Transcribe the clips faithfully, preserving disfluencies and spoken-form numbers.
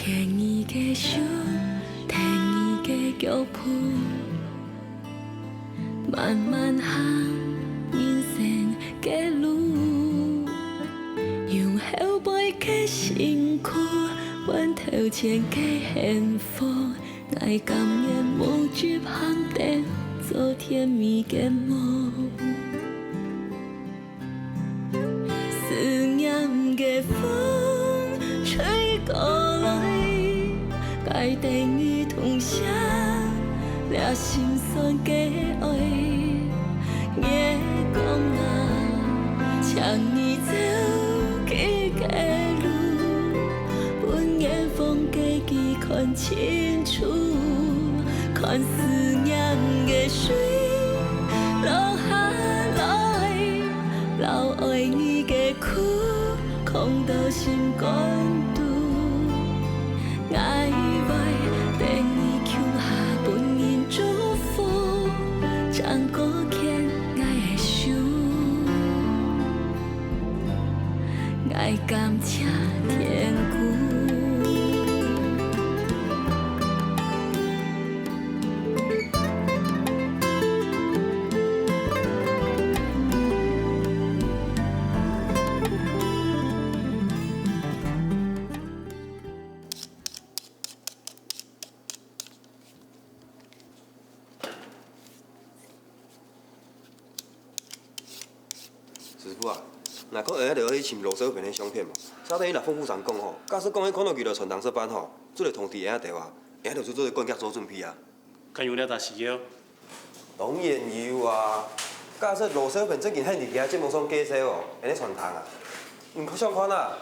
牽你个手，跈你个腳步，慢慢行人生个路。用後背个辛苦，換頭前个幸福。𠊎甘願無執行燈，做甜蜜个夢。 思念个風吹過來，帶等你痛惜，這心酸个愛。月光啊，請你照佢个路，分遠方个佢看清楚，看思念个水落下來。 留愛你个苦，囥到心肝肚。𠊎會等你共下分人祝福，正過牽𠊎个手，𠊎感謝天公。 師傅啊，𠊎看𫣆兜愛去尋羅少平个相片無？昨晡日𠊎同副部長講吼，假使講係看著佢來餐廳食飯吼，做得通知𫣆兜啊，𫣆兜就做得趕遽做準備啊。 敢有這隻需要？當然有啊！假使羅少平正經肯佇佢个節目上介紹哦，𫣆个餐廳啊，你想看啊，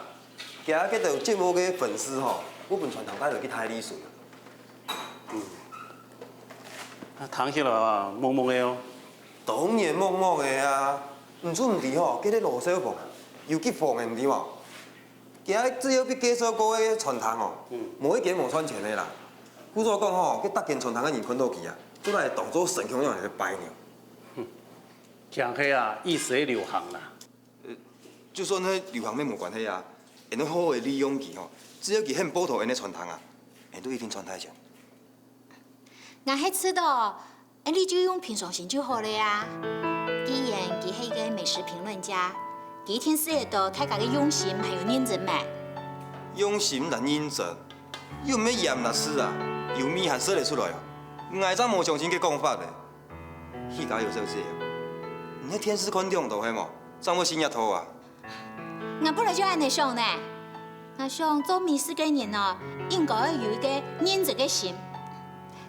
佢个該兜節目个粉絲吼，會分餐廳帶來去大利水。嗯，啊，聽起來啊，懵懵个哦。當然懵懵个啊！你就毋知吼，該个羅少平啊，有幾瘋个，毋知無？ 佢只要被介紹過个餐廳哦，無一間無賺錢个啦。故所講吼，該逐間餐廳个人看著佢啊，就來當做神像樣來拜呢。驚係啊，一時个流行啦。就算係流行乜無關係啊，𫣆愛好好个利用佢吼，只要佢肯報導𫣆个餐廳啊，𫣆都一定賺大錢。𠊎係知著， 恁樣就用平常心就好了啊。既然佢係一個美食評論家，佢一定食得著大家个用心還有認真咩？用心摎認真，又毋係鹽摎醋啊，有味還食得出來哦。𠊎正無相信該講法咧。徐家友小姐，你係電視看兩多係無？正會信這套啊？ 𠊎本來就恁樣想呢。𠊎想做美食个人哦，應該愛有一個認真个心。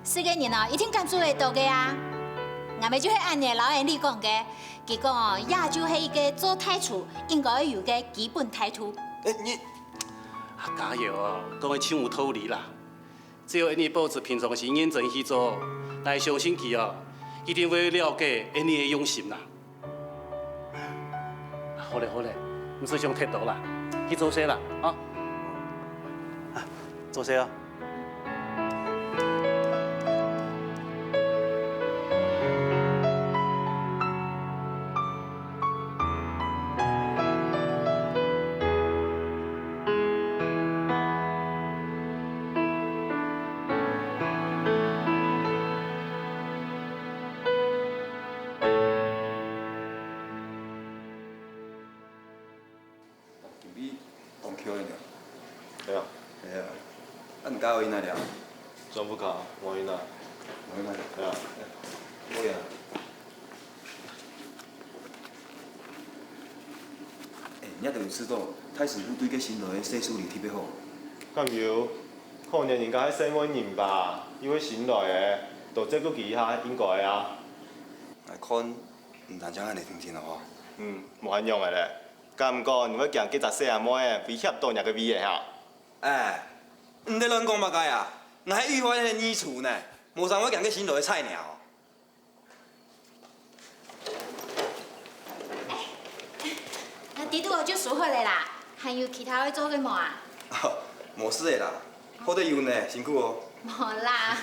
食个人哦，一定感受得著个啊。𠊎姆就係恁樣摎𫣆俚講个，佢講哦，這就係一個做大廚應該愛有个基本態度。欸，你，啊，家友哦，講个盡有道理啦。 只要𫣆俚保持平常心認真去做，𠊎相信佢哦，一定會了解𫣆俚个用心啦。好咧好咧，毋使想忒多啦，去做事啦，啊！啊，做事啊！ 今晡日當𤸁个呢。係啊。係啊。啊，你家有人來了？張富康，我人啊。我人啊。係啊。好呀。欸，你也等於知道，大師傅對个新來个細助理特別好。敢有？可能人家係細妹人吧，又係新來个，多照顧佢一下應該啊。𠊎看，毋單淨恁樣定定咯吼。嗯，無恁樣个咧。 敢毋過你會驚該隻細阿妹仔威脅到若个位仔哈？哎，你在亂講麼个啊？𠊎係御飯个二廚呢，無啥會驚該新來个菜鳥。該底肚就收好了啦，還有其他愛做个無啊？無事个啦，好得有呢，辛苦哦。無啦，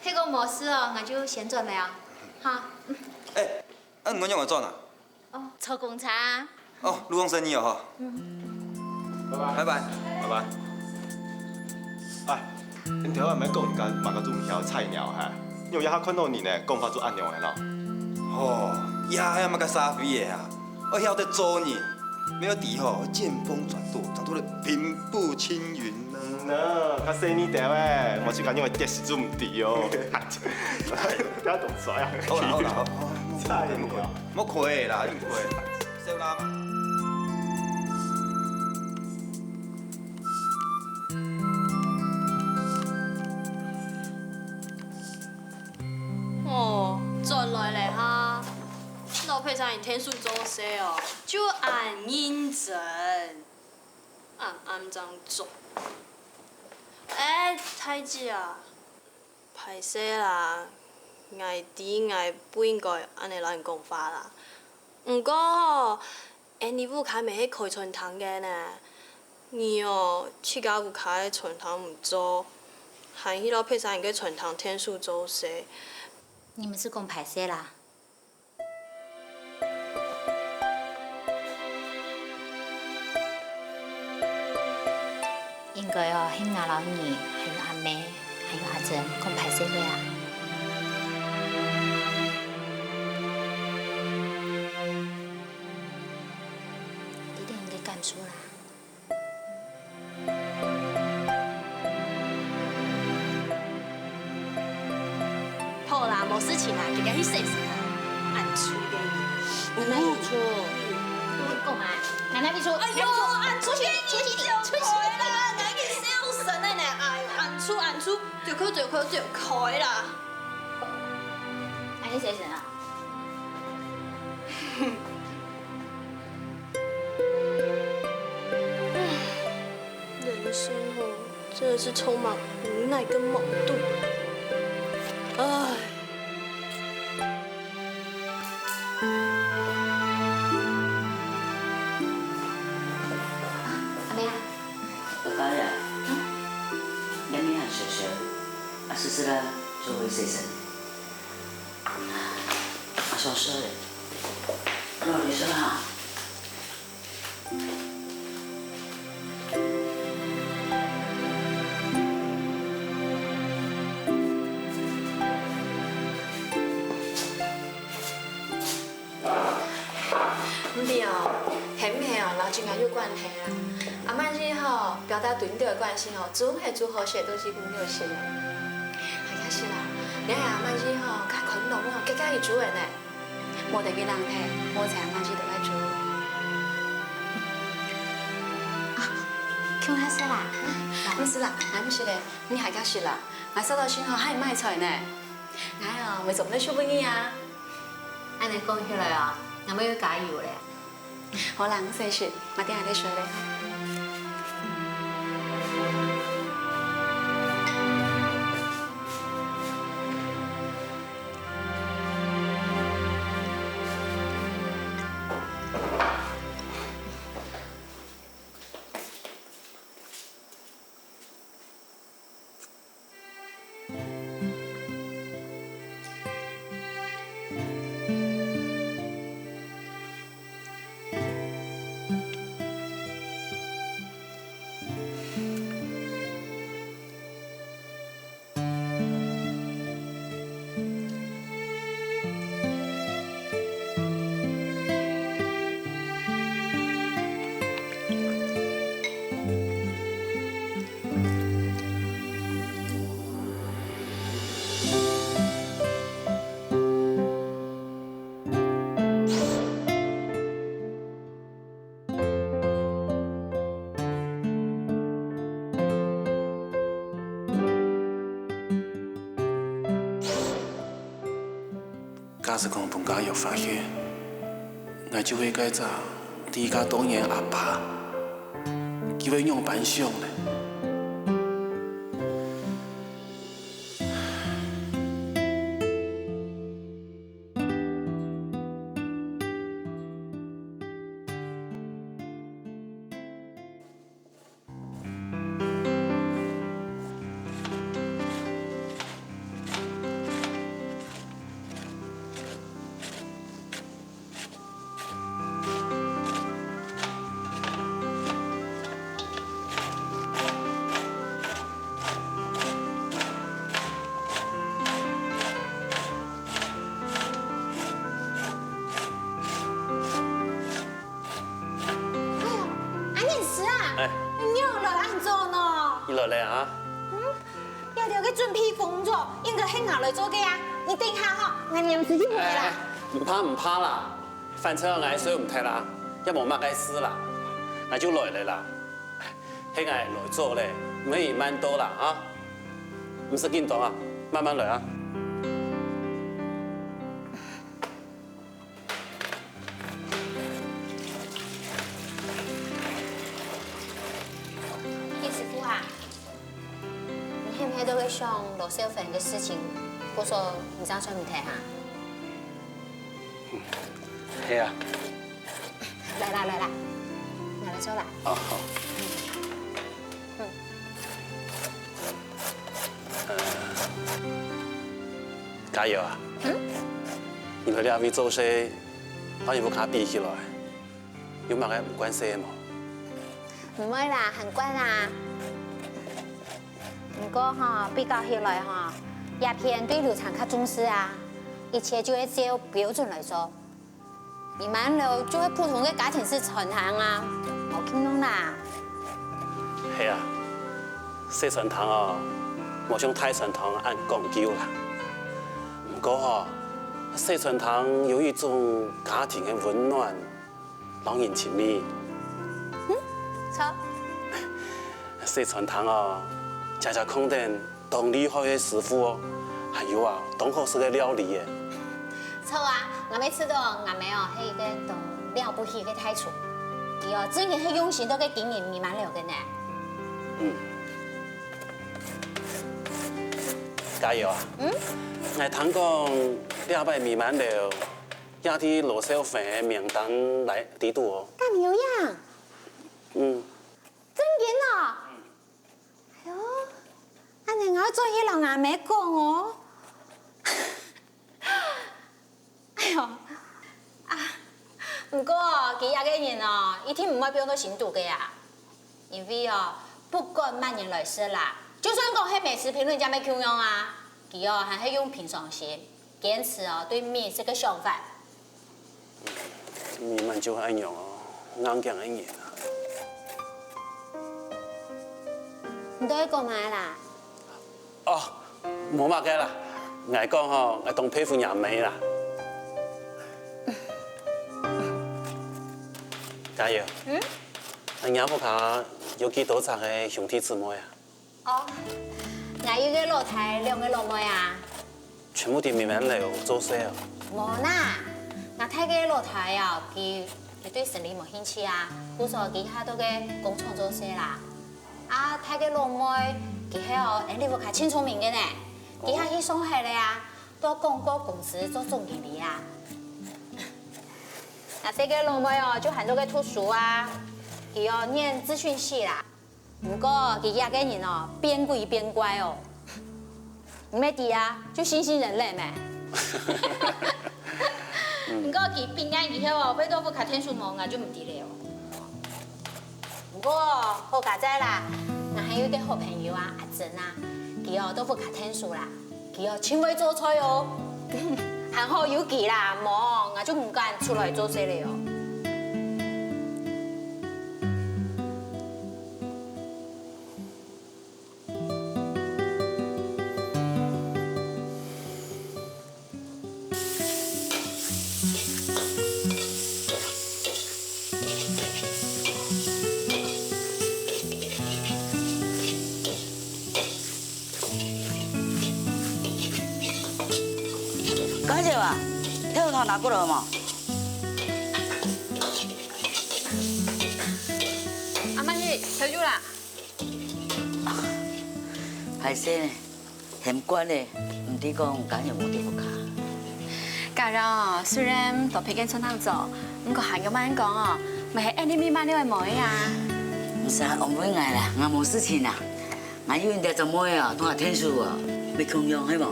係講無事哦，𠊎就先轉了哦。哈。哎，啊你仰會轉啊？ 哦，坐公車啊。哦，路上生意哦，吼。拜拜。拜拜。哎，你頭下毋係講人家麼个都毋曉，菜鳥哈？你有一下看到你呢，講法就恁樣个咯。哦，呀，還有麼个沙飛个啊？我曉得做人，沒有底吼，見風轉舵，轉舵了平步青雲呢。嗯啊，較細膩點喂，莫去講因為跌死就毋知哦。不要動手呀。好啦好啦，好，好，好，菜鳥。莫虧啦，莫虧。小啦。 哦，轉來了哈。老皮生你天數做事哦，就恁認真，恁恁正做。哎，大姊啊，歹勢啦，𠊎知𠊎不應該恁樣摎你講話啦。毋過吼， 恁樣屋下乜係開餐廳个呢？你哦，自家屋下个餐廳毋做，還去摎別儕人个餐廳𢯭手做事。你毋使講歹勢啦。應該哦，係𠊎摎你，還有阿姆，還有阿珍，講歹勢个啊。你等你个感受啦。 好啦，無事情啦，自家去洗身啦。恁臭个。恁樣臭。你講啊？哪哪位臭？哎喲，恁臭个，出去，出去，出去啦！𠊎已經洗好身了呢，哎喲，恁臭，恁臭，走開，走開，走開啦！哎，你洗身啊？ 人生哦，真的是充滿無奈跟矛盾。唉。阿妹啊，爸爸呀，嗯？阿妹啊，小小，啊，叔叔啦，就會洗身。啊，小小嘞，老弟說哈。 毋著哦，係毋係哦，摎自家有關係啦。阿曼姨吼，表達對你兜个關心哦，總係做好事个東西分你兜食。哎呀，是啦，你阿曼姨吼，佮看到我，結結一組个呢。 無得佢冷忒，無請阿姊就愛煮。啊，共下食啦。毋使啦，𠊎毋食咧，你還較食啦。𠊎食到先吼，還買菜呢。𠊎哦，會做得送分你啊。恁樣講起來哦，𠊎乜愛加油咧。好啦，你先食，𠊎等下再說咧。 假使講分家玉發現，𠊎就係該隻知佢當年阿爸，佢會仰般想呢？來了啊！這兜个準備工作應該係𠊎來做个啊！你等下吼，𠊎黏時就回來啦。哎，毋怕毋怕啦，反正𠊎收毋忒啦，也無麼个事啦，𠊎就來了啦。係𠊎來做咧，毋係你慢到啦啊！毋使緊張啊，慢慢來啊。 葉師傅啊，你係毋係都會想羅秀芬个事情，故所你正睡毋忒哈？係啊。來啦，來啦，拿來坐啦。哦，好。嗯。呃，嘉友啊，嗯？你來這位做事， 摎你屋下比起來，有麼个毋慣勢無？毋會啦，還慣啦。毋過吼，比較起來吼，這片對流程較重視啊，一切就會照標準來做。美滿樓就係普通个家庭式餐廳啊，無共樣啦。係啊，細餐廳哦，無像大餐廳恁講究啦。毋過吼，細餐廳有一種家庭个溫暖， 摎人情味。嗯，著。細餐廳哦，常常看等當厲害个師傅哦，還有啊，當好食个料理耶。著啊，𠊎乜試著𠊎姆哦係一個當了不起个大廚。佢哦，真經係用心到該經營美滿樓个呢。嗯。嘉友啊，嗯？𠊎聽講這擺美滿樓 也在羅秀芬个名單裡底肚哦。敢有影？嗯。真經哦？哎喲，恁仔𠊎愛轉去摎吾姆講哦。哎喲，啊，毋過哦，佢這個人哦，一定毋會放到心肚个啊。因為哦，不管麼人來食啦，就算講係美食評論家乜共樣啊，佢哦還係用平常心， 堅持哦對美食个想法。美滿就係恁樣哦，硬頸个人啊。你到底講麼个啦？哦，無麼个啦，𠊎講吼，𠊎當佩服若姆啦。嘉友，嗯？若屋下有幾多隻个兄弟姊妹啊？ 哦，𠊎有一個老弟，兩個老妹啊。全部在美滿樓做事哦？無啦，吾大个老弟哦，佢，佢對生理無興趣啊，故所佢下到該工廠做事啦。啊，大个老妹，佢係哦，𠊎屋下盡聰明个呢，佢下去上海了啊，到廣告公司做總經理啊。吾細个老妹哦，就還在該讀書啊，佢哦念資訊系啦。 毋過佢這個人哦，變鬼變怪哦。你乜知啊，就新型人類咩？毋過佢畢業以後哦，會到屋下𢯭手無，𠊎就毋知了哦。毋過好佳哉啦，𠊎還有一個好朋友啊，阿珍啊，佢哦到屋下𢯭手啦。 佢哦盡會做菜哦，還好有佢啦，無，𠊎就毋敢出來做事了哦。嘉友啊，豆油拿過來無？阿曼玉，豆油啦。歹勢呢，嫌趕咧，毋知講嘉友無在屋下。嘉友哦，雖然在別間餐廳做，毋過還有麼人講哦，乜係𠊎俚美滿樓个妹啊。毋使安慰𠊎啦，𠊎無事情啦。 𠊎有你兜做妹哦，同𠊎𢯭手哦，乜共樣係無？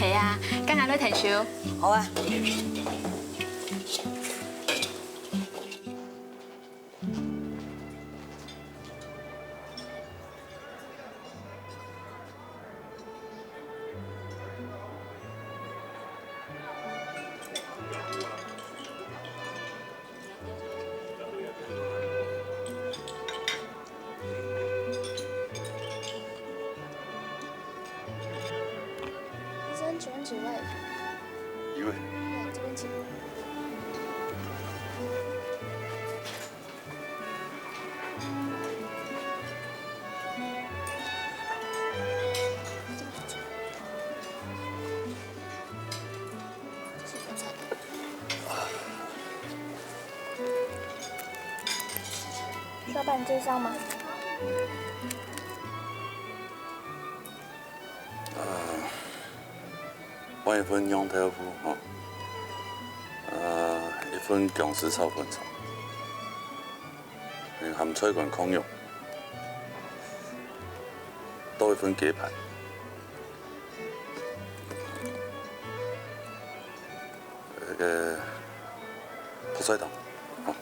係啊，該𠊎來𢯭手。好啊。 𠊎 老板介绍吗？呃，换一份酿豆腐哈，呃，一份姜丝炒粉肠，嗯，鹹菜乾炕肉，多一份雞排。 呃，白菜汤，好。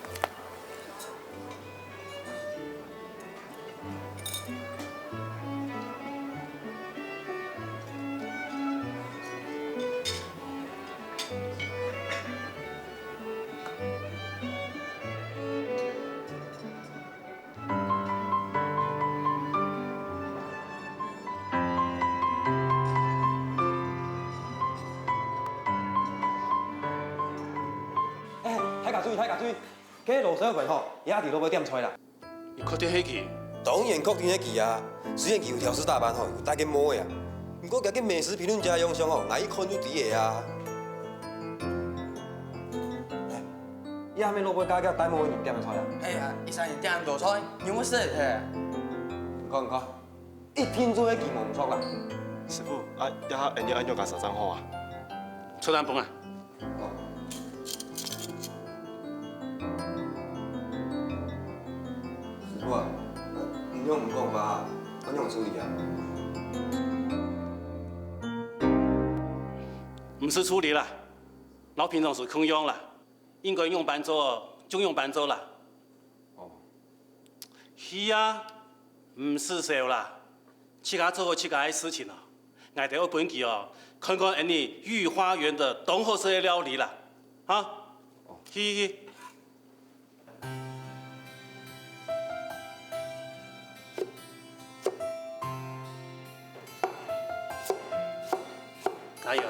欸，大家注意，大家注意！該羅少文吼，也佇落尾點菜啦。你確定係佢？當然確定係佢啊！雖然佢有挑事打扮吼，有戴个帽仔啊，毋過佢个美食評論家樣相吼，𠊎一看就知个啊。欸， 這下落尾加个戴帽个人點个菜啊？係啊，一儕人點恁多菜，你有無食係？毋過毋過，一定就係佢無毋著啦。師傅，啊，這下𠊎等愛仰結煞正好啊？出單本啊！哦。師傅啊，你仰毋講吧，愛仰處理啊？毋使處理啦，摎平常時共樣啦。 應該仰般做就仰般做啦。哦。係啊，毋使愁啦，自家做好自家个事情哦。𠊎兜愛分佢哦，看看𠊎等御花園个當好食个料理啦，哈？哦。去去去。 加油！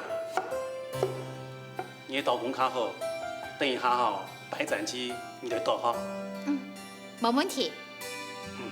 你个刀工較好，等一下吼，擺展期你來剁吼。嗯，無問題。嗯。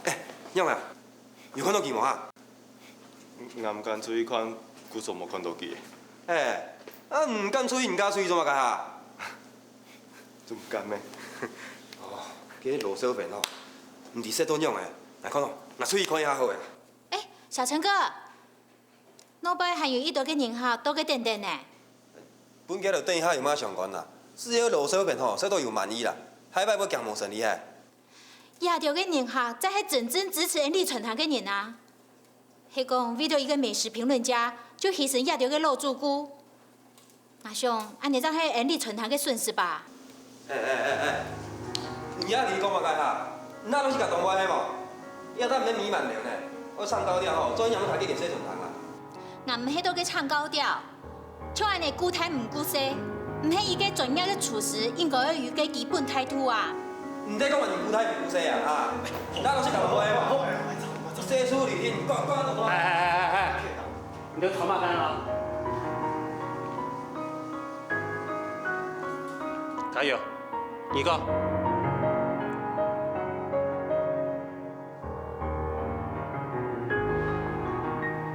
欸，仰啊？有看著佢無啊？𠊎毋敢出去看，故所無看著佢。欸，啊，毋敢出去，毋敢出去做麼个哈？就毋敢咩？哦，該羅少文吼，毋知食到仰仔，𠊎看哦，𠊎出去看一下好了。欸，小陳哥， 外背還有一堆个人客在該等等呢。分佢等等一下有麼相干啊？只要羅少文吼，食到有滿意啦，下擺會驚無生理嘿。這兜个人客正係真正支持𠊎等李春潭个人啊！係講為著一個美食評論家，就犧牲這兜个老主顧。 𠊎想，恁仔正係𠊎等李春潭个損失吧。欸欸欸欸，你這裡講麼个哈？你哪攏係假當話係無？這下毋係美滿樓呢，愛唱高調吼，做人毋好太過認識春潭啊。𠊎毋係在該唱高調，像恁仔顧大毋顧細，毋係一個專業个廚師應該愛有个基本態度啊。你在講麼人顧大毋顧細啊？哈，你哪攏係假當話係無？細處理定，管管到大。哎哎哎哎哎！你在做麼个啊？加油，你講。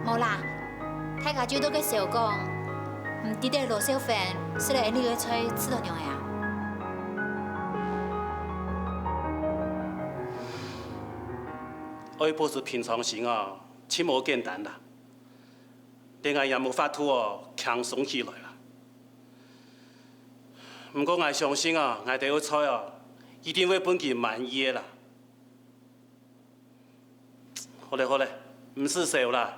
無啦，大家就在該笑講，毋知得羅少芬食了𠊎俚个菜食到仰仔啊？愛保持平常心啊，盡無簡單啦。 連𠊎也無法度哦，輕鬆起來啦。毋過𠊎相信啊，𠊎兜个菜哦，一定會分佢滿意个啦。好咧好咧，毋使愁啦。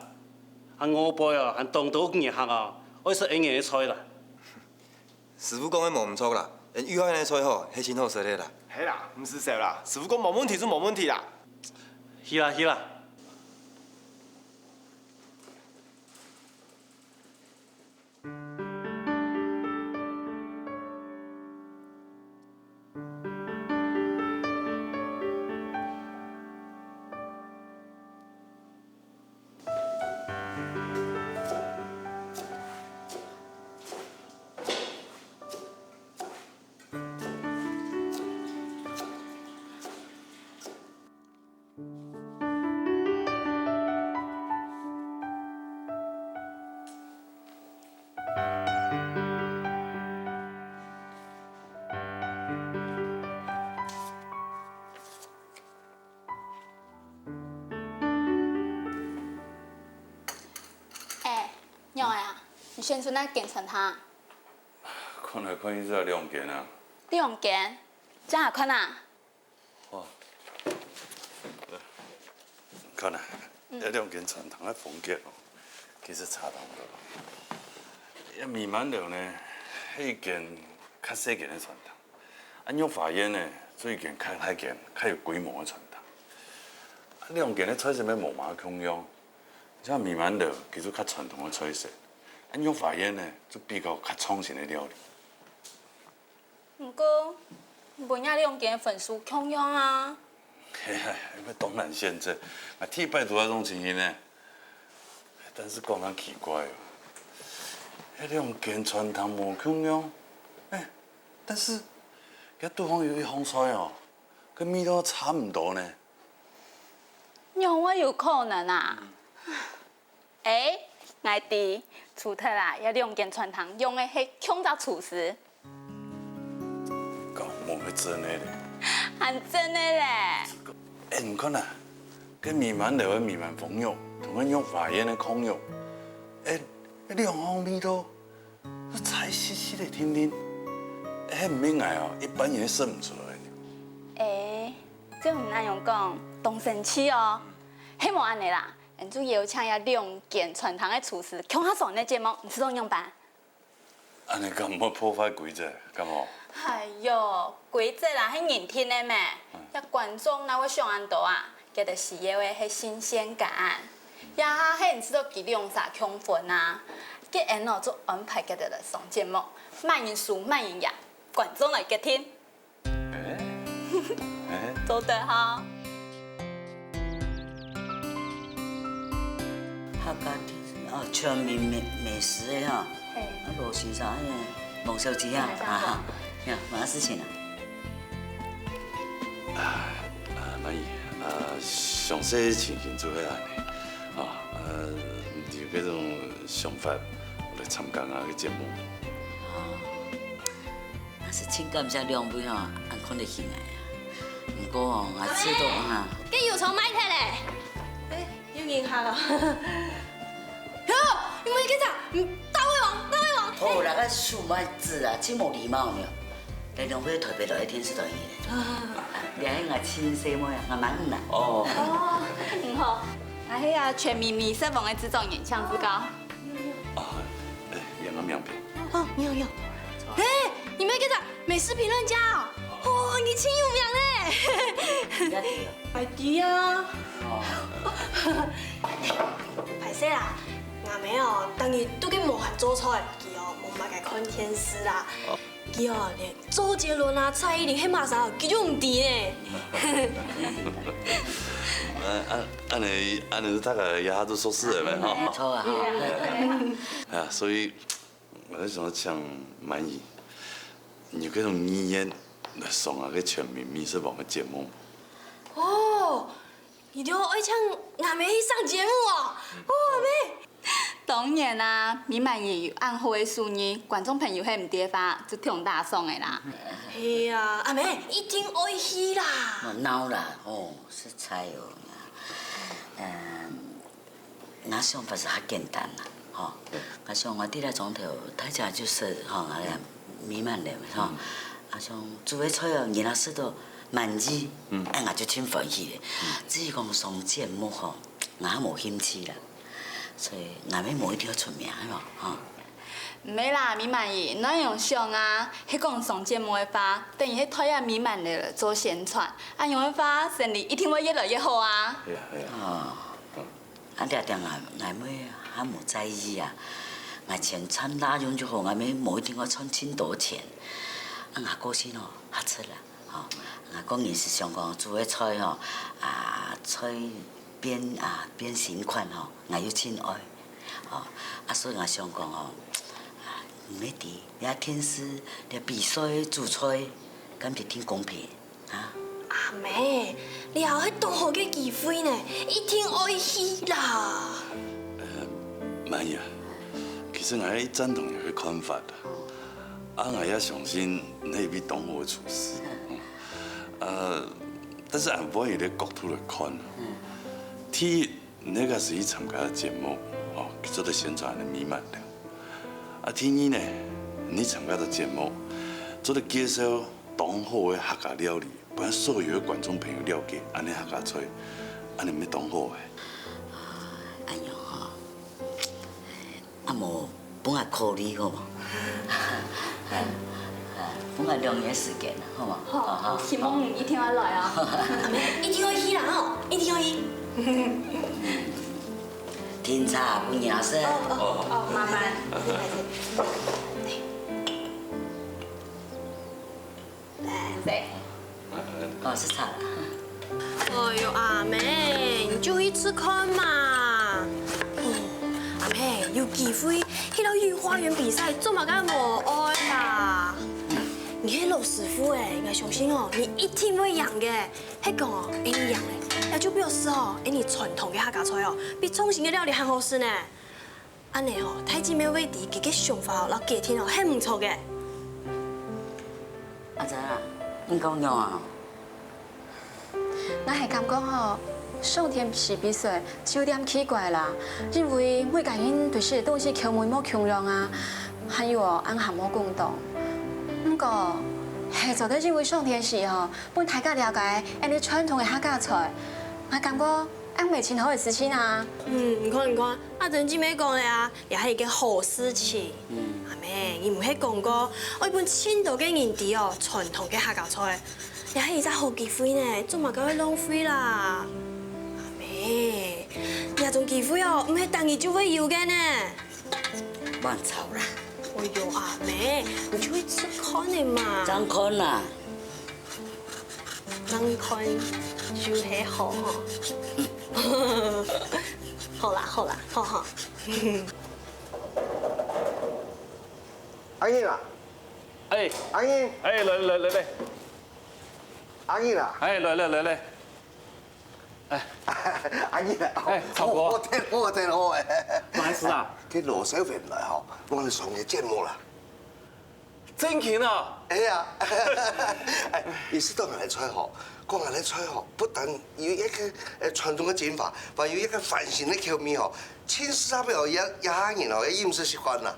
啊，外背哦，還當多人客哦，愛食𠊎俚个菜啦。 師傅講个無毋著啦，𠊎俚玉海个菜吼，係盡好食个啦。係啦，毋使愁啦，師傅講無問題就無問題啦。去啦去啦。欸，仰仔啊？你選出哪間餐廳？看來看去就兩間啊。兩間？正好看啊？ 哦，看啊，這兩間餐廳个風格哦，其實差當多。這美滿樓呢，係一間較細間个餐廳；啊，御花園呢，就一間較大間、較有規模个餐廳。啊，兩間个菜色乜無麼共樣，像美滿樓，佢就較傳統个菜色；啊，御花園呢，就比較較創新个料理。 毋過，分這兩間分數共樣啊。嘿嘿，該當難選擇，𠊎第一擺堵著這種情形呢。但是講也奇怪哦，該兩間餐廳無共樣，欸，但是該肚項有一項菜哦，該味道差毋多呢。仰會有可能啊？ 欸，𠊎知，除忒啊，這兩間餐廳用个係共隻廚師。敢無係真个咧？還真个咧！欸，你看啊，該美滿樓个美滿封肉，同該御花園个炕肉，欸，兩項味道，差息息仔定定。係毋係𠊎哦，一般人食毋出來呢。欸，照你恁樣講，當生趣哦。係無恁仔啦， 𠊎就邀請這兩間餐廳个廚師共下上𠊎个節目，你試著仰般？恁仔敢毋會破壞規則，敢無？哎喲，規則啦係人定个咩，這觀眾哪會想恁多啊？佢兜需要个係新鮮感。這下係你試著佢兩儕共分啊，該𠊎哦就安排佢兜來上節目，麼人輸麼人贏，觀眾來決定。 欸，欸，做得哈。客家電視哦，全民美美食个哈。嘿。啊，羅先生，哎呀，王小姐啊，啊哈，呀，麼个事情啊？啊，啊，滿姨，啊，詳細情形就係恁仔，啊，呃，有這種想法，來參加𠊎个節目。哦。 𠊎係盡感謝兩位吼，恁看得起𠊎啊。毋過吼，𠊎知道哈。該油蔥賣忒咧。欸，有人客了。喲，你們這隻，嗯，大胃王，大胃王。好啦，該手莫指啊，真無禮貌呢。來兩位台北來个電視台呢。啊，這係𠊎親細妹啊，𠊎滿姨啊。哦。哦，你好，𠊎係啊全民美食網个製作人，請指教。啊，欸，楊阿明。哦，你好，你好。欸，你們這隻 美食評論家哦，哦，你真有名呢！𠊎知啊。哦。歹勢啦，𠊎姆哦，逐日都緊無閒做菜，佢哦無嘛个看電視啦。佢哦，連周杰倫啊、蔡依林係麼儕哦，佢都毋知呢。啊，啊，恁呢，恁呢大家也都熟識了咩，吼？著啊，吼。啊，所以𠊎就想請滿姨，用這種語言來上𠊎个全民美食王个節目。哦，你兜愛請𠊎姆去上節目哦？哦，阿姆！當然啊，美滿姨有恁好个手藝，觀眾朋友係毋知个話，就當打爽个啦。係啊，阿姆，一定愛去啦。莫鬧啦，吼，實在哦。嗯， 𠊎想法係較簡單啦，吼。𠊎想𠊎在這莊頭，大家就食，吼，𠊎个美滿樓，吼。𠊎想煮个菜哦，人也食到滿意，哎，𠊎就盡歡喜咧。至於講上節目吼，𠊎還無興趣啦，所以𠊎乜無一定愛出名，係無？吼。毋係啦，美滿姨，你仰想啊？係講上節目个話，等於係替𠊎美滿樓做宣傳，恁樣个話，生理一定會越來越好啊。係啊，係啊。哦。 啊，這點𠊎，𠊎乜還無在意啊。𠊎錢賺罅用就好，𠊎乜無一定愛賺盡多錢。啊，𠊎個性哦，較直啦，吼。𠊎個人係想講煮个菜吼，啊，菜變啊變新款吼，𠊎又盡愛，吼。啊，所以𠊎想講哦，啊，毋係知，這電視，這比賽煮菜，敢一定公平？ 啊？阿姆，這下係當好个機會呢，一定愛去啦！滿姨啊，其實𠊎也贊同你个看法啊。啊，𠊎也相信你係一位當好个廚師。啊，但是恁換一個角度來看，第一， 你這下係去參加節目，哦，去做得宣傳你美滿樓。啊，第二呢，你參加到節目，做得介紹當好个客家料理，分所有个觀眾朋友了解恁呢客家菜，恁呢乜當好个。恁樣吼， 啊無，分𠊎考慮好無？分𠊎兩日時間，好無？好，希望你一定愛來哦。一定愛去啦吼，一定愛去。添茶分你食。哦，哦，哦，麻煩。來，來。 哦，係茶啦。哎喲，阿姆，你就去試看嘛。哦，阿姆，有機會去到御花園比賽，做麼个無愛啦？你係老師傅誒，𠊎相信哦，你一定會贏个。係講哦，你贏了，也就表示哦，你傳統个客家菜哦，比創新个料理還好食呢。 恁呢吼，大姊妹會知佢个想法哦，摎決定哦，係毋著个。阿珍啊，你講仰啊？𠊎還感覺吼，上電視比賽就有點奇怪啦，因為每個人對食个東西口味無共樣啊，還有哦，恁還無共同。毋過，係做得因為上電視吼，分大家了解恁呢傳統个客家菜，𠊎感覺 恁毋係盡好个事情啊？嗯，你看，你看，阿珍姊妹講个啊，也係一件好事情。阿姆，你毋係講過，愛分盡多个人知哦，傳統个客家菜，也係一隻好機會呢，做麼个會浪費啦？阿姆，這種機會哦，毋係逐日就會有个呢。莫吵啦。哎喲，阿姆，你就去試看个嘛。正看啦。 正看就係好吼。好啦，好啦，好好。阿英啊，哎，阿英，哎，來來來來，阿英啊，哎，來來來來，哎，阿英啊，哎，草哥，好天好天好哎，不好意思啊，這羅小姐來吼，我來上你節目啦。 正經啊？哎呀，哎，佢識到𠊎个菜吼，講𠊎个菜吼，不但有一個呃傳統个精華，還有一個翻新个口味吼，盡適合哦，這這下人哦，个飲食習慣啦。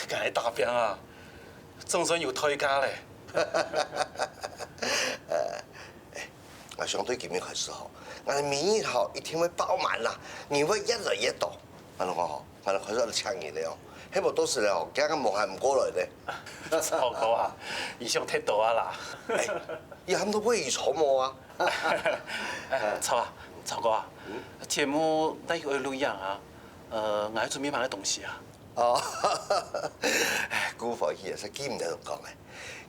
𠊎个打拚啊，總算有代價咧。 𠊎想對今日開始吼，𠊎个名額吼一定會爆滿啦，人會越來越多。恁樣講吼，𠊎就開始愛請人了哦，係無到時了吼，驚𠊎無閒毋過來咧。草哥啊，你想忒多啊啦。哎，你喊到會議錯無啊？哎，草啊，草哥啊，節目哪有愛錄影啊？呃，𠊎愛準備麼个東西啊？哦，顧歡喜啊，實記毋得講誒，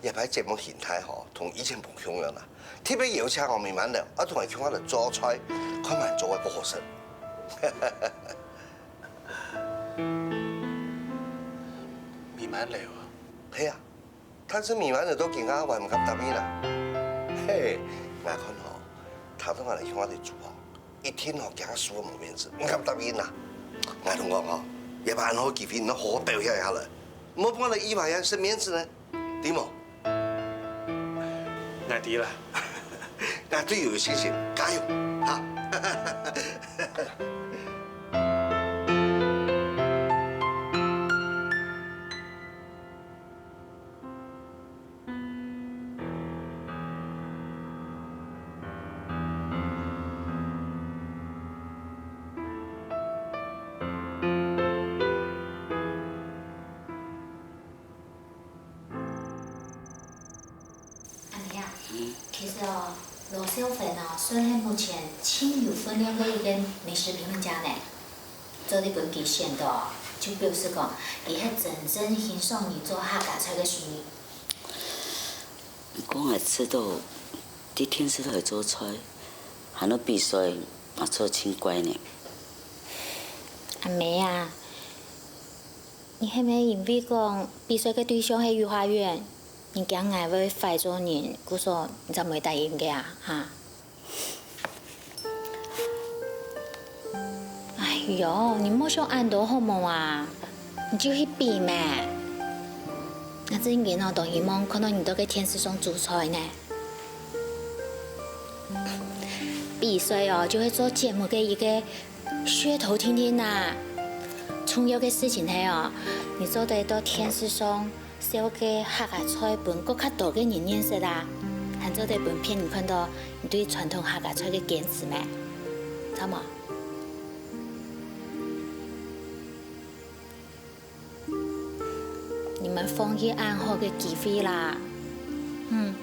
這擺節目形態吼，同以前無共樣啦。特別邀請哦美滿樓，愛同𠊎共下來做菜，看還做得好食。美滿樓啊？係啊，但是美滿樓到今下還毋敢答應啦。嘿，𠊎看吼，聽到𠊎來共下來煮吼， 一定吼驚輸無面子，毋敢答應啦。𠊎同你講吼，這擺恁好機會，你好好表現一下來，莫放在一百元失面子呢，知無？𠊎知啦。𠊎對你有信心，加油，哈！阿妹啊，其實哦，羅秀芬哦，算係目前盡有分量个一個美食評論家呢。做得分佢選到，就表示講，佢係真正欣賞你做客家菜个手藝。毋過𠊎試著，在電視台做菜，還有比賽，𠊎試著盡怪呢。阿妹啊，你係毋係因為講比賽个對象係御花園，你驚𠊎會壞做人，故所你正毋會答應个啊？哈？ 哎喲，你莫想恁多好無啊？你就去比咩！𠊎正經哦，當希望看到你在該電視上煮菜呢。比賽哦，就係做節目个一個噱頭定定啊。重要个事情係哦，你做得在電視上 紹介客家菜分更加多个人認識啊，還做得分別人看到你對傳統客家菜个堅持咩？著無？你莫放棄恁好个機會啦！嗯。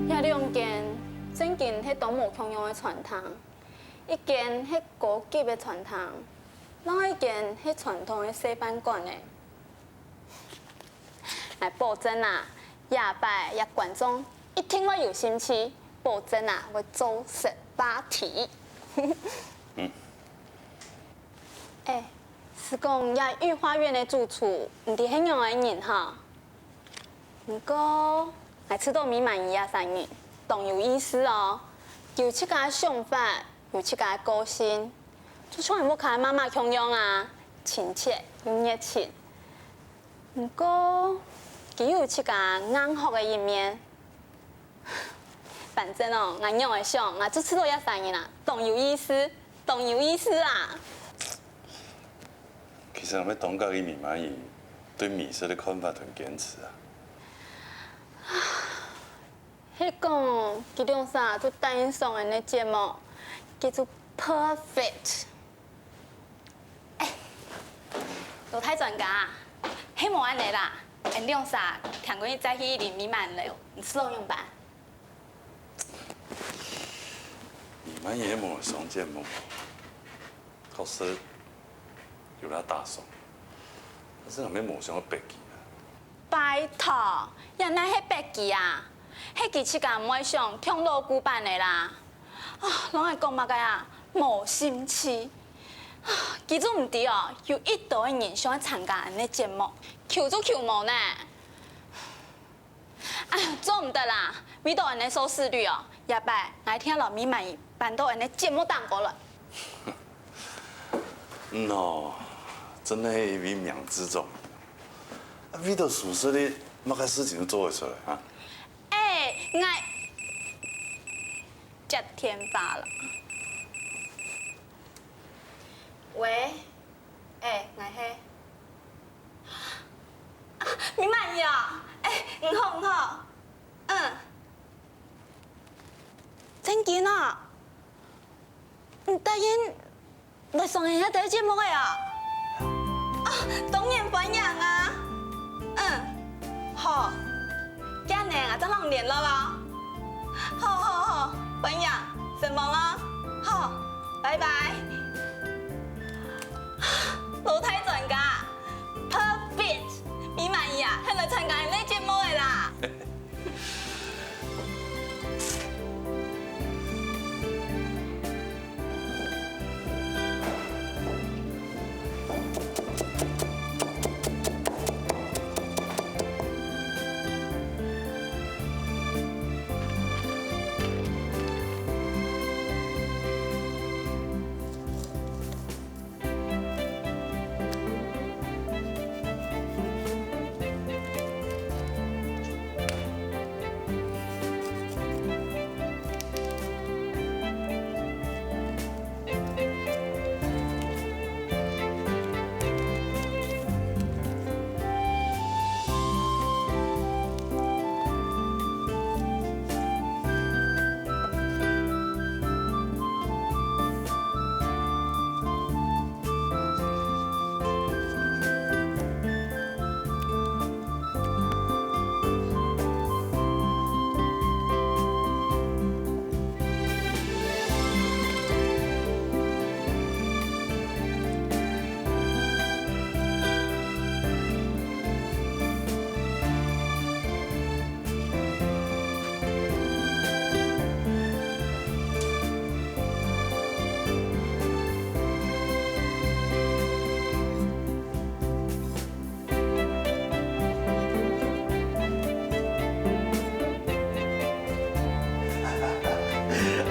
這兩間正經係當無共樣个餐廳，一間係高級个餐廳，另外一間係傳統个細飯館呢。 𠊎保證啊，這擺這觀眾一定會有興趣，保證啊會做事話題。嗯。欸，係講這御花園个主廚，毋知係仰仔人哈？毋過，𠊎試著美滿姨這儕人，當有意思哦，有自家个想法，有自家个個性，就像𠊎屋下媽媽共樣啊，親切又熱情。 毋過，佢有自家硬殼个一面。反正哦，𠊎仰仔想，𠊎就試著這儕人啊，當有意思，當有意思啊！其實，𠊎乜當合意美滿姨對美食个看法同堅持啊。係講，佢兩儕就答應上𠊎个節目，佢就perfect。 欸，羅大專家啊，係無恁仔啦，𠊎兩儕聽講你再去美滿樓，你試著仰般？美滿姨係無上節目，確實有罅打爽，但是𠊎乜無想愛逼佢啊。 拜託，這哪係逼佢啊？係佢自家毋會想，暢到古板个啦。啊，摎𠊎講麼个啊？無興趣。啊，佢就毋知哦，有幾多个人想愛參加𠊎个節目，求就求無呢。哎呀，做毋得啦，為著𠊎个收視率哦，這擺𠊎定著摎美滿姨搬到𠊎个節目頂高來。 嗯哦，真个係一位明智狀元。啊，為著收視率，麼个事情都做得出來啊？欸，𠊎接電話了。喂，欸，𠊎係。啊，美滿姨啊，欸，你好，你好。嗯。正經啊？你答應 來上𠊎這个節目个啊？當然歡迎啊！嗯，好，恁樣啊，正摎你聯絡哦。好好好，歡迎，承蒙哦。好，拜拜。老大專家，perfect，美滿姨啊，肯來參加𠊎个節目个啦。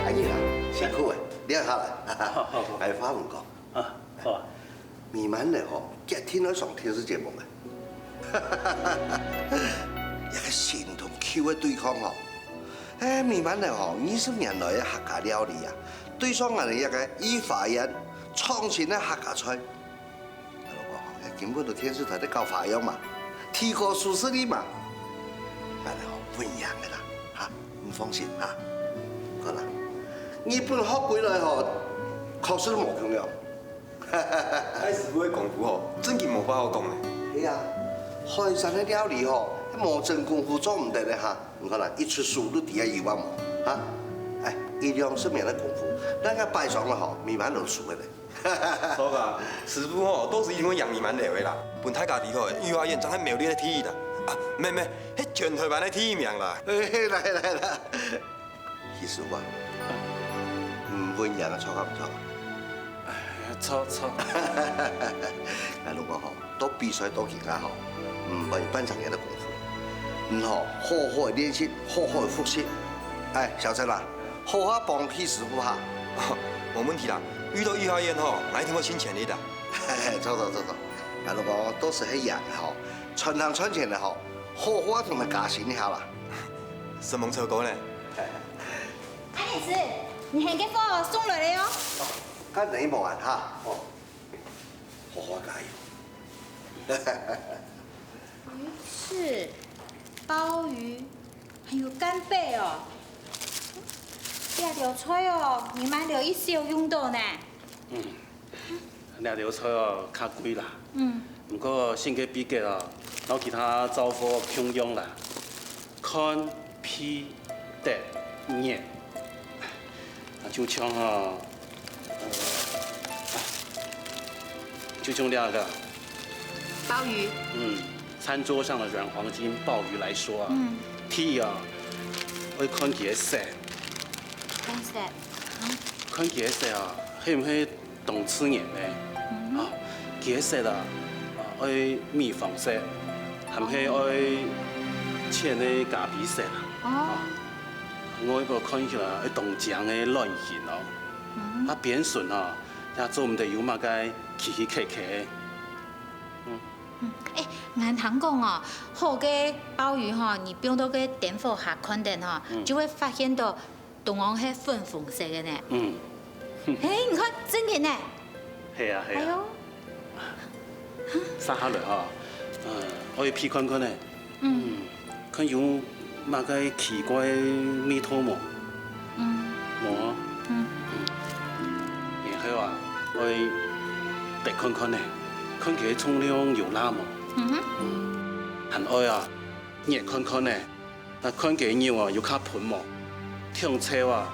阿姨啊，辛苦了，尞下來。好，好，好。哎，話毋講，啊，好啊。美滿樓吼，決定愛上電視節目了。一個心同口个對抗吼，哎，美滿樓吼，二十年來个客家料理啊，對上𠊎等一個御花園創新个客家菜。 𠊎老公吼，今晡日電視台在搞花樣嘛，提高收視率嘛。𠊎老公穩贏个啦，哈，你放心哈。好啦，日本學歸來吼，確實無共樣。哎，師傅个功夫吼，真經無話好講呢。係啊，海產个料理吼，無真功夫做毋得个哈。你看啦，一出手就知啊有啊無，哈？哎，一兩十年个功夫，該个擺上了吼，美滿樓輸个咧。 著啊，師傅吼，都係因為贏美滿樓个啦，分大家知吼，御花園正係苗栗个第一啦。啊，毋係，毋係，係全台灣个第一名啦。來來來，徐師傅啊，毋穩贏啊，著啊毋著啊？哎呀，著著。𠊎老公吼，到比賽到今下吼，毋會半成人个功夫。你吼，好好个練習，好好个復習。哎，小陳啊， 好好幫徐師傅哈。無問題啦，遇到御花園吼，𠊎一定會盡全力个。著著著著，𠊎老公都係係贏个吼，賺行賺錢个吼，好好同佢加薪一下啦。承蒙超哥呢。阿蓮子，你喊个貨送來了哦。該等一無閒哈，哦，好好加油。魚翅、鮑魚， 還有干貝哦。這條菜哦，美滿樓一定有用到呢。嗯，這條菜哦，較貴啦。嗯。毋過新个秘訣哦，摎其他招呼共樣啦。看、鼻、得、捏。啊，就像哦，呃，就像這個。鮑魚。嗯。 餐桌上的軟黃金鮑魚來說啊，嗯。第一啊，愛看佢个色。看色。嗯。看佢个色啊，係毋係當自然呢？嗯哼。啊，佢个色啊，啊，愛米黃色，還係愛淺个咖啡色啊？哦。啊，外表看起來愛當靚个卵形哦。嗯哼。啊，邊脣啊，也做毋得有麼个奇奇怪怪个。嗯。 嗯，欸，𠊎聽講哦，好个鮑魚吼，你放到个電火下看等吼，嗯。就會發現到中央係粉紅色个呢。嗯。嘿，你看，真个呢。係啊，係啊。哎喲。續下來吼，呃，愛鼻看看呢。嗯。嗯，看有麼个奇怪个味道無？嗯。無啊。嗯。嗯。然後啊，愛鼻看看呢。看佢重量有罅無？嗯哼。還愛啊，捏看看呢，啊，看佢肉啊有較賁無？忒瘦啊，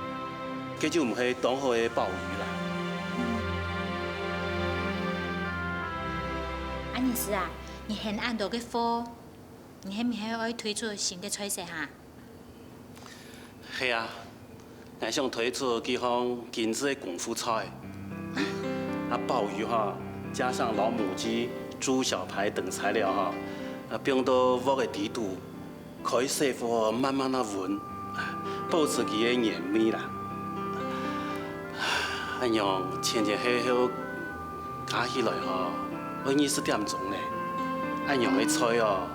該就毋係當好个鮑魚啦。恁樣啊，你還恁多个貨，你係毋係愛推出新个菜色哈？ 係啊，𠊎想推出幾項精緻个功夫菜。啊，鮑魚哈，加上老母雞、豬小排等材料哈，啊，放到鑊个底肚，開細火慢慢仔炆，保持佢个原味啦。恁樣前前後後加起來吼，愛二十點鐘呢。恁樣个菜哦，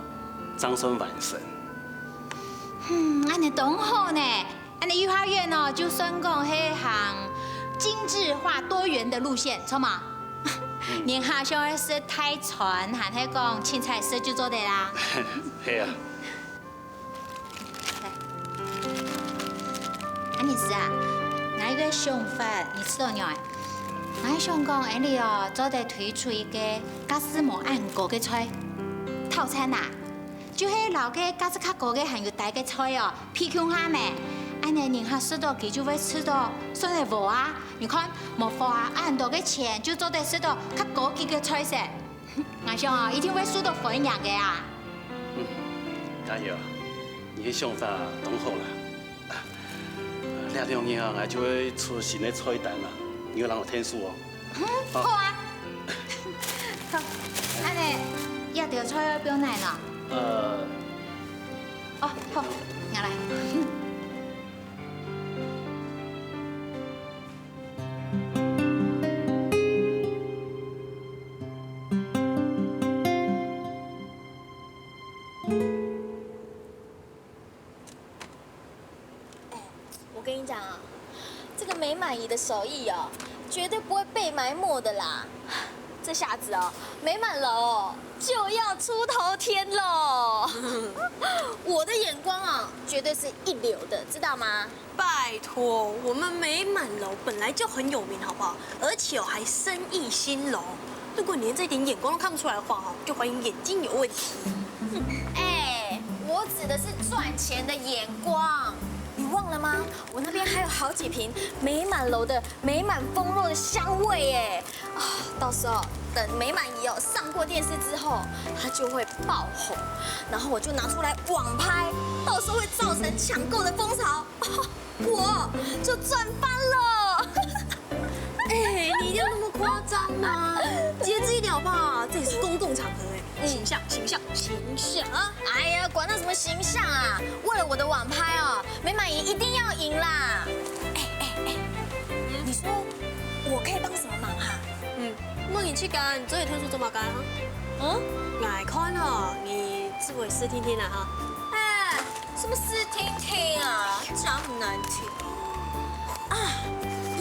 正算完成。 嗯，恁樣當好呢。恁樣御花園哦，就算講係行精緻化、多元的路線，著無？人客想愛食大餐，還係講清菜色就做得啦。係啊。恁樣啊，𠊎有個想法，你知道無？𠊎想講，恁樣哦，做得推出一個價數無恁高个菜，套餐啊。 就係摎該價數較高个還有帶个菜哦，配共下咩？恁樣人客食到佢就會食到順仔無啊！你看，無花恁多个錢就做得食到較高級个菜色。𠊎想哦，一定會受到歡迎个啊！嗯，嘉佑啊，你个想法當好啦！啊，這兩日啊，𠊎就會出新个菜單啦，你愛摎𠊎𢯭手哦。 嗯，好啊。好，恁樣，這兜菜愛放哪呢？呃，哦，好，拿來。 我跟你講啊，這個美滿姨的手藝哦，絕對不會被埋沒的啦。這下子哦，美滿樓哦就要出頭天囉。我的眼光啊，絕對是一流的，知道嗎？拜託，我們美滿樓本來就很有名，好不好？而且哦，還生意興隆。如果你連這一點眼光都看不出來的話，哦，就懷疑眼睛有問題。哎，我指的是賺錢的眼光。 你忘了嗎？我那邊還有好幾瓶美滿樓的美滿封肉的香味耶！啊，到時候等美滿姨哦上過電視之後，她就會爆紅，然後我就拿出來網拍，到時候會造成搶購的風潮，我就賺翻了。哎，你一定要那麼誇張嗎？節制一點好不好？這裡是公共場合哎，形象，形象，形象。 哎呀，管那什麼形象啊！為了我的網拍哦，美滿姨一定要贏啦！哎哎哎，你說我可以幫什麼忙哈？嗯，問你去幹，你最近天數怎麼幹啊？嗯？來看哦，你自我試聽聽啊哈。哎，什麼試聽聽啊，講那麼難聽。啊，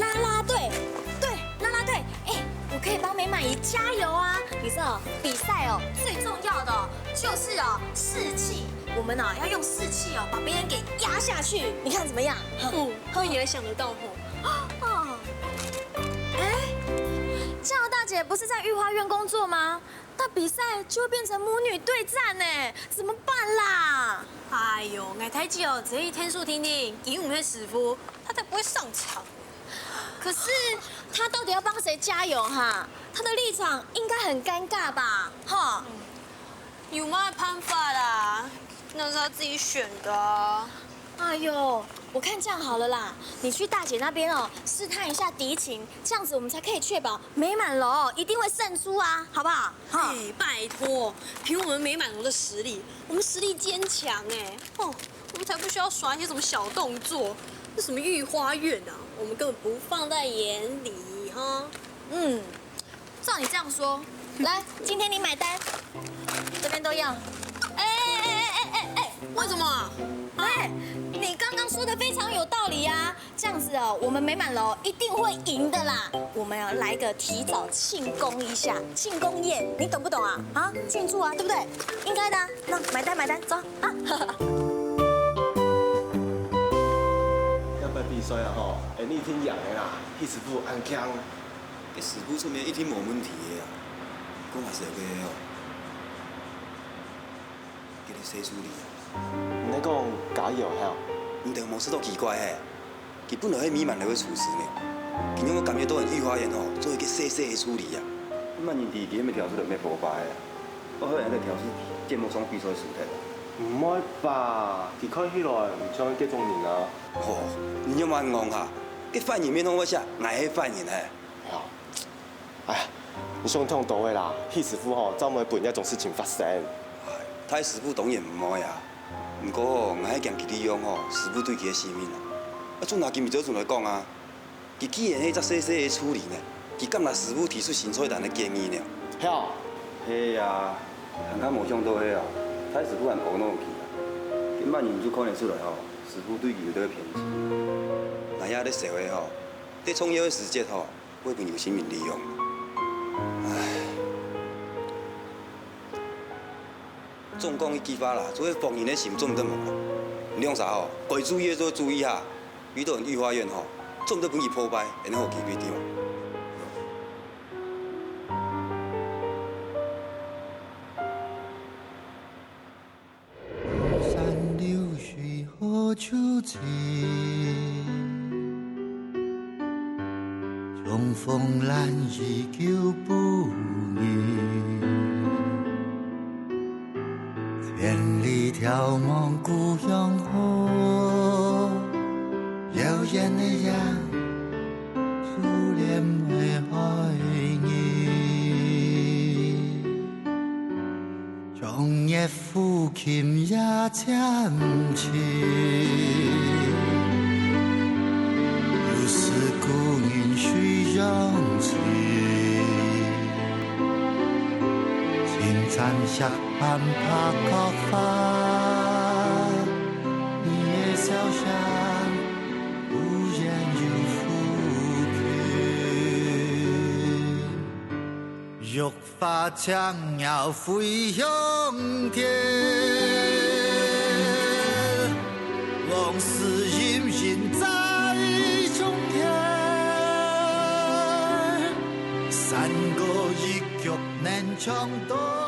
啦啦隊，對，啦啦隊，哎，我可以幫美滿姨加油啊！你知道比賽哦，最重要的哦， 就是哦，士氣。我們哦要用士氣哦，把別人給壓下去，你看怎麼樣？嗯，會，你還想得到吼。哦，哎，嘉友大姐不是在御花園工作嗎？那比賽就會變成母女對戰呢，怎麼辦啦？哎喲，𠊎大姊哦，這一天數聽聽，佢毋係師傅，她才不會上場。可是她到底要幫誰加油哈？她的立場應該很尷尬吧？哈。 有麼辦法啦？那是他自己選的啊。哎喲，我看這樣好了啦，你去大姐那邊哦，試探一下敵情，這樣子我們才可以確保美滿樓一定會勝出啊，好不好？哈。哎，拜託，憑我們美滿樓的實力，我們實力堅強哎，哦，我們才不需要耍一些什麼小動作，那什麼御花園啊，我們根本不放在眼裡哈。嗯， 照你這樣說，來，今天你買單，這邊都要。哎哎哎哎哎哎，為什麼？哎，你剛剛說的非常有道理啊！這樣子哦，我們美滿樓一定會贏的啦。我們要來個提早慶功一下，慶功宴，你懂不懂啊？啊，慶祝啊，對不對？應該的啊。那買單買單，走啊！這擺比賽啊吼，𠊎一定贏个啦，彼師傅恁強。 該師傅出面一定無問題个啊。講也係个哦，叫你細處理啊。你講嘉佑係無？你就無試著奇怪嘿？佢本來係美滿樓个廚師呢，佢仰會甘願到人御花園吼，做一個細細个處理啊？麼人知佢係毋係挑事就毋係破壞啊？我好像在挑事節目上比賽輸忒啊。毋會吧？佢看起來毋像該種人啊。吼，你仰會恁戇哈？該犯人面孔會寫𠊎係犯人嘿？哎呀，哎呀，你想忒多个啦！許師傅吼，正毋會分這種事情發生。哎，大師傅當然毋會啊。毋過吼，𠊎係驚佢利用吼，師傅對佢个性命啊。啊，就拿今朝準來講啊，佢既然係一隻細細个處理呢，佢敢拿師傅提出新菜單个建議呢？係啊。係啊，還較無想到係啊，大師傅還講到佢啊。該麼人就看得出來吼，師傅對佢有兜偏見。𠊎也在想个吼，在創業个時節吼， 會分有心人利用。唉，總講一句話啦，做得防人个心做毋得無啦。你兩儕吼，該注意个做注意下，遇到人御花園吼，做毋得分佢破壞，然後佢對對哦。 山流水何處尋？重逢難遇舊不遇。千里眺望故鄉好，遙遠的陽，思念的海日。 長夜撫琴夜漸靜，又思故人水中情。青山石板白角花，你的笑聲忽遠又忽近。 玉髮青鳥飛向天，往事隱隱在中間。山歌一曲能唱斷。